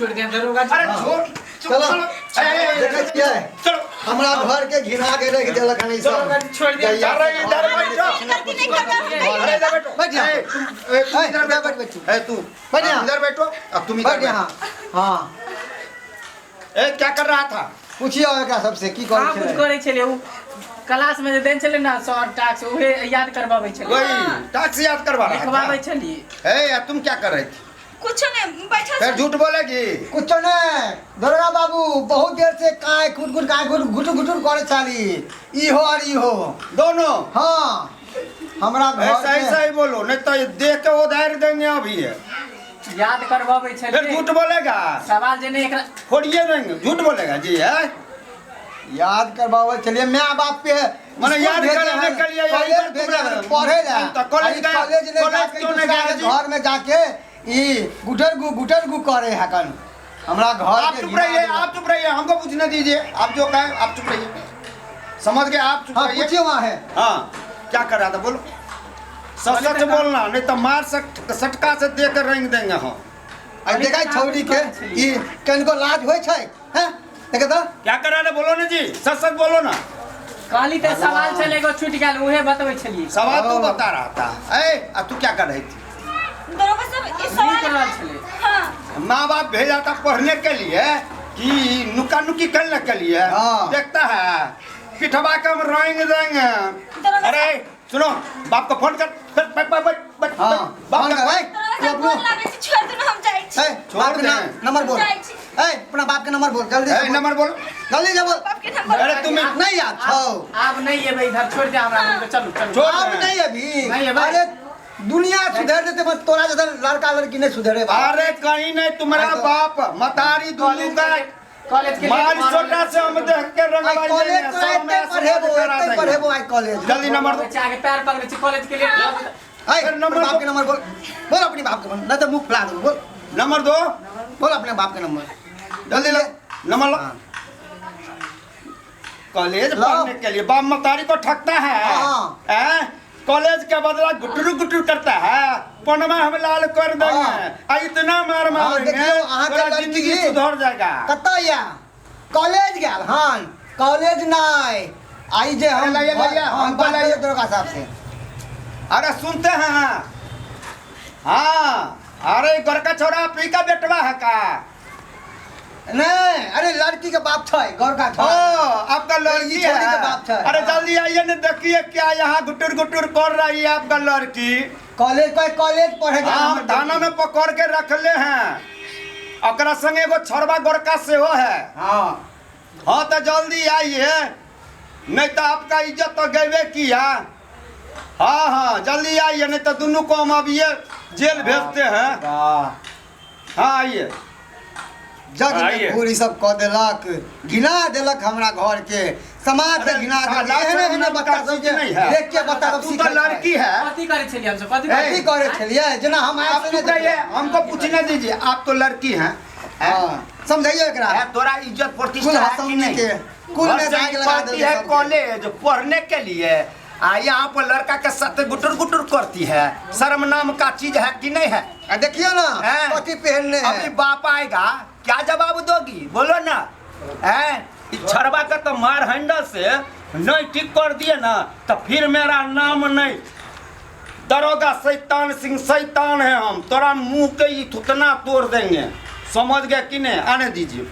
छोड़ दे दरोगा जी। अरे छोड़, चलो। चलो, ए, ए, ए, देखै छियै चलो। हमरा घर के घिना के रख देलक हन ई सब। दरोगा जी छोड़ दे। जा रहे हैं, इधर बैठो। गलती नहीं कर रहा हम। अरे इधर बैठो। बैठ जा। ए, तुम, ए, तुम ए, इधर इधर बैठो। बैठ, बैठ। ए, तू बैठ यहाँ। इधर बैठो, अब तुम इधर बैठ यहाँ। बैठो। हाँ। ए, क्या कर रहा था? पूछियो एकरा सबसे की करै कहाँ कुछ छलै। करै छलै उ क्लास में जे देन छलै ने सर टास्क उहे याद करबाबै छलै। वही टास्क याद करवा रहा लिखबाबै था। छलियै। ए, आ तुम क्या कर रही थी? कुछ नहीं, बैठल। फिर झूठ बोलेगी? कुछो नहीं दरोगा बाबू, बहुत देर से काय खुट खुट काय खुट घुटुर घुटुर करे छाली, इहो और इहो दोनों। हाँ, हमरा घर ऐसा के ऐसा ही बोलो, नहीं तो ये देख के उधार देंगे अभी। याद करबाबै फिर छलियै। झूठ बोलेगा? सवाल जे नहि एकरा फोड़िए देंगे। झूठ बोलेगा जी है? याद करबाबै छलियै my बाप पे। मने स्कूल याद भेजे कराने हन, के लिए कॉलेज इधर भेजे तुम्हारा- हन, पढ़े ला। तो कॉलेज आ ई गया- कॉलेज नहीं कॉलेज जाके क्यों नहीं दूसरा गया के जी? घर में जाके ई गुटर गु गुटर गु करे हकन हमरा घर आप के चुप घिना रहिए। देलक। आप चुप रहिए, हमको पूछने दीजिए। आप जो कहें, आप चुप रहिए, समझ गए? आप चुप हाँ, रहिए। पूछिए वहाँ है। हाँ, क्या कर रहा था बोलो, सच सच बोलना, नहीं तो मार सटका से दे कर रंग देंगे हम। आ देखै छौड़ी के ई कनिको लाज होइ छै हैं, देखे तऽ। क्या कर रहा था बोलो ना जी, सच सच बोलो ना। कहली तऽ सवाल छलै एगो छूटि गेल, उहे बतबै छलियै। सवाल तू हाँ। बता रहा था। ए, आ तू क्या कर रही थी? दरोगा साहब, ई लिख सवाल रहल छलै। हाँ। माँ बाप भेजा था पढ़ने के लिए कि नुका नुकी करने के लिए? हाँ। देखता है पिठवा के हम रंग देंगे। दरोगा अरे सुनो, बाप को फोन कर। बैठ बैठ बैठ बैठ बैठ। हाँ, बाप फोन का कर, ए, दरोगा तू साहब, अपनो गोर लागै छी, छोड़ दू, हम जाइ छी। ए, छोड़ बाप के दे। नंबर बोल। जाइ छी। ए, अपना बाप के नंबर बोल जल्दी से ए, बोल। नंबर बोलो। जल्दी से बोल। बाप के नंबर। अरे तुम नहीं याद छौ? आब नहि एबै इधर, छोड़ि दे हमरा आदमीके, चलू चलू। छोड़। आब नहीं अभी। नहीं अबै। अरे दुनिया सुधर देते, बस तोरा जैसा लड़का लड़की नहीं सुधरे बाप। अरे कहीं नहीं, तुम्हारा हाँ तो- बाप मतारी दोनों का कॉलेज के मार छोटा से हम देख के आई रंगवाई कॉलेज देंगे, तो सब एते हमरा पढ़ेबो, समझ करा एते देंगे। पढ़ेबो आई कॉलेज। जल्दी नंबर दो। बच्चा के पैर पकड़ै छी, कॉलेज के लिए। आई फिर नंबर अपने बाप दो। के नंबर बोल, बोल अपने बाप के नंबर, नहीं तो मुंह फुला दूं। बोल। नंबर दो। बोल अपने बाप के नंबर। जल्दी लो नंबर लो। हाँ। कॉलेज लाओ। पढ़ने के लिए बाप मतारी को ठगता है? हाँ। हैं? कॉलेज के बदला गुटरू गुटरू करता है, पनमा हम लाल कर देंगे। हाँ। आ इतना मार हाँ, मारेंगे, देखियो, अहाँ के तोरा लड़की जिंदगी सुधर जाएगा। कतऽ या कॉलेज गेल हन? कॉलेज नहीं आई जे हम अरे लाइए, लाइए, हम हमको बात लाइए। करिए दरोगा साहब से। अरे सुनते हैं? हाँ, अरे गोरका छोरा पी का बेटवा है का? नहीं, अरे लड़की के बाप छै, गोरका ओ छै। आपका लड़की ई छोरी है के बाप छै। अरे जल्दी आइए ना, देखिए क्या यहाँ गुटुर गुटुर कर रही है आपका लड़की। कॉलेज पर कॉलेज पढ़े गेल हम हमर थाना में पकड़ के रखले हैं, ओकरा संगे एगो छड़वा गोरका सेहो है। हाँ। हाँ तो जल्दी आइए, नहीं तो आपका इज्जत तो गए किया। हाँ हाँ, जल्दी आइए, नहीं तो दोनों को हम अब ये जेल भेजते हैं। वाह। हाँ आइए। जग में आइए। घूर ई सब कऽ देलक, घिना देलक हमरा घर के समाज से अरे घिना देलक। साला एहने एहने नाम बच्चा का सब चीज के नहीं है। देख के बच्चा सब तू तो सीखै छै। लड़की है। कथी करै छलियै हमसब, कथी ए, कथी करै छलियै जेना हम आप आइ से चुप रहिए, हमको पूछने दीजिए। आप तो लड़की हैं। हाँ, समझाइए एकरा। है तोरा इज्जत कुल प्रतिष्ठा है कि हसौनी नहीं? के कुल घर में से दाग लगा निकलती देलकै है सबके। कॉलेज पढ़ने के लिए, आ यहाँ पर लड़का के साथ गुटुर गुटुर करती है। शर्म नाम का चीज है कि नहीं है? आ देखियो ना हैं? कथी पहनने है। अभी बाप आएगा, क्या जवाब दोगी बोलो ना? हैं? ई छड़वा का तो मार हैंडल से नहीं ठीक कर दिए ना तो फिर मेरा नाम नहीं दरोगा शैतान सिंह। शैतान है हम, तोरा मुंह के ई थुतना तोड़ देंगे, समझ गए कि नहीं? आने दीजिए।